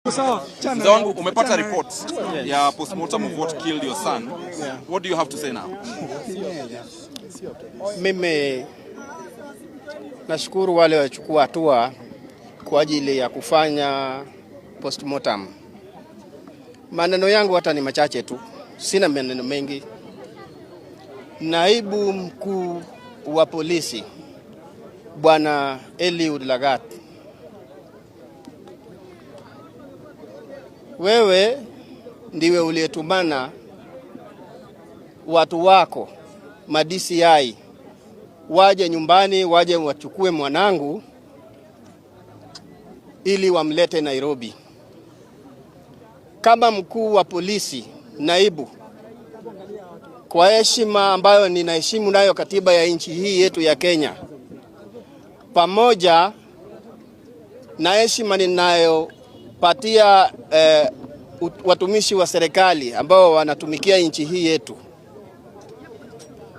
Mzee wangu, umepata report ya postmortem of what killed your son. What do you have to say now? Mimi nashukuru wale wachukua hatua kwa ajili ya kufanya postmortem. Maneno yangu hata ni machache tu, sina maneno mengi. Naibu mkuu wa polisi Bwana Eliud Lagat, wewe ndiwe uliyetumana watu wako ma DCI waje nyumbani, waje wachukue mwanangu ili wamlete Nairobi. Kama mkuu wa polisi naibu, kwa heshima ambayo ninaheshimu nayo katiba ya nchi hii yetu ya Kenya, pamoja na heshima ninayopatia watumishi wa serikali ambao wanatumikia nchi hii yetu,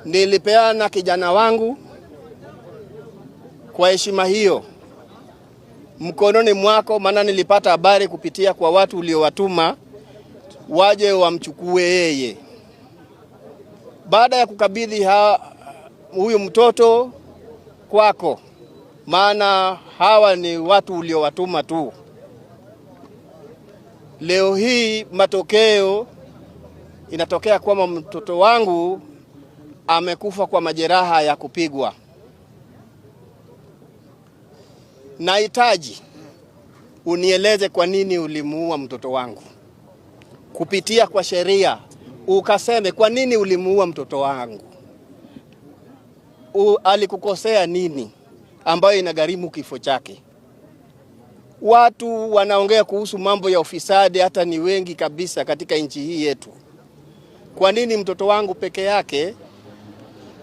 nilipeana kijana wangu kwa heshima hiyo mkononi mwako, maana nilipata habari kupitia kwa watu uliowatuma waje wamchukue yeye. Baada ya kukabidhi huyu mtoto kwako, maana hawa ni watu uliowatuma tu. Leo hii matokeo inatokea kwamba mtoto wangu amekufa kwa majeraha ya kupigwa. Nahitaji unieleze kwa nini ulimuua mtoto wangu. Kupitia kwa sheria ukaseme kwa nini ulimuua mtoto wangu. Alikukosea nini ambayo inagharimu kifo chake? Watu wanaongea kuhusu mambo ya ufisadi hata ni wengi kabisa katika nchi hii yetu. Kwa nini mtoto wangu peke yake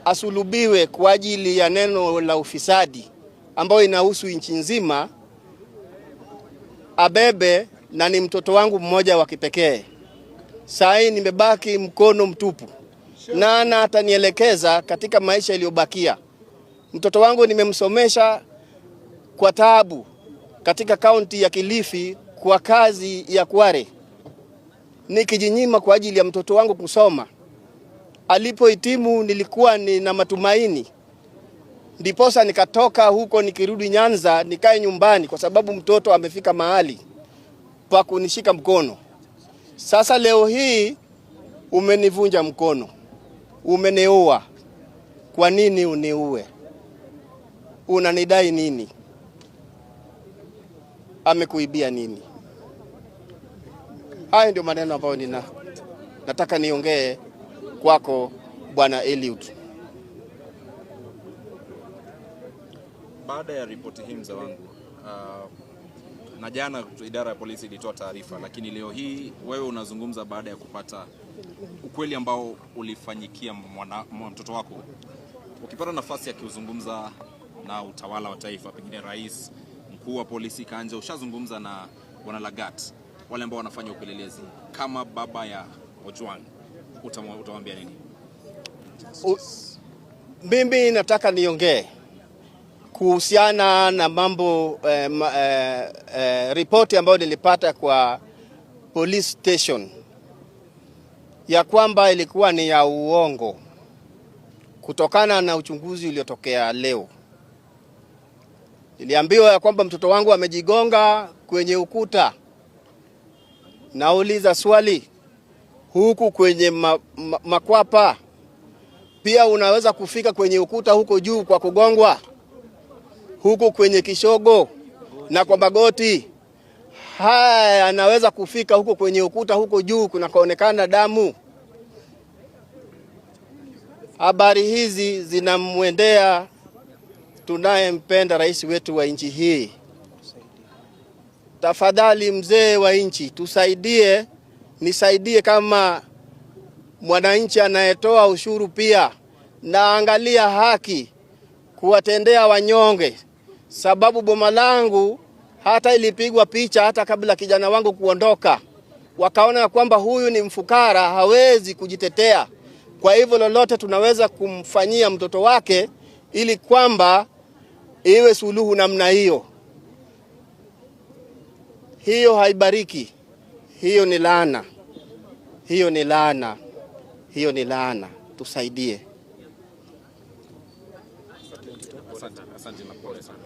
asulubiwe kwa ajili ya neno la ufisadi ambayo inahusu nchi nzima, abebe, na ni mtoto wangu mmoja wa kipekee? Saa hii nimebaki mkono mtupu. Nana atanielekeza katika maisha iliyobakia? Mtoto wangu nimemsomesha kwa taabu katika kaunti ya Kilifi kwa kazi ya Kware, nikijinyima kwa ajili ya mtoto wangu kusoma. Alipohitimu nilikuwa nina matumaini, ndiposa nikatoka huko nikirudi Nyanza nikae nyumbani, kwa sababu mtoto amefika mahali pa kunishika mkono. Sasa leo hii umenivunja mkono, umeniua. Kwa nini uniue? Unanidai nini? Amekuibia nini? Haya ndio maneno ambayo nataka niongee kwako Bwana Eliud. Baada ya ripoti hii mzee wangu, na jana idara ya polisi ilitoa taarifa, lakini leo hii wewe unazungumza baada ya kupata ukweli ambao ulifanyikia mtoto wako. Ukipata nafasi ya kuzungumza na utawala wa taifa, pengine rais, mkuu wa polisi Kanja, ushazungumza na Bwana Lagat, wale ambao wanafanya upelelezi, kama baba ya Ojwang, utawaambia nini? Mimi nataka niongee kuhusiana na mambo ripoti ambayo nilipata kwa police station ya kwamba ilikuwa ni ya uongo kutokana na uchunguzi uliotokea leo. Niliambiwa ya kwamba mtoto wangu amejigonga kwenye ukuta. Nauliza swali, huku kwenye makwapa pia unaweza kufika kwenye ukuta huko juu kwa kugongwa, huku kwenye kishogo na kwa magoti haya anaweza kufika huko kwenye ukuta huko juu kunakoonekana damu. Habari hizi zinamwendea tunayempenda rais wetu wa nchi hii. Tafadhali mzee wa nchi, tusaidie, nisaidie kama mwananchi anayetoa ushuru pia, na angalia haki kuwatendea wanyonge, sababu boma langu hata ilipigwa picha hata kabla kijana wangu kuondoka, wakaona kwamba huyu ni mfukara, hawezi kujitetea. Kwa hivyo lolote tunaweza kumfanyia mtoto wake ili kwamba iwe suluhu namna hiyo. Hiyo haibariki, hiyo ni laana, hiyo ni laana, hiyo ni laana. Tusaidie. Asante, asante na pole sana.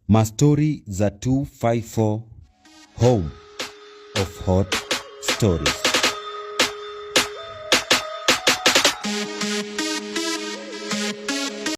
Mastori za 254, home of hot stories.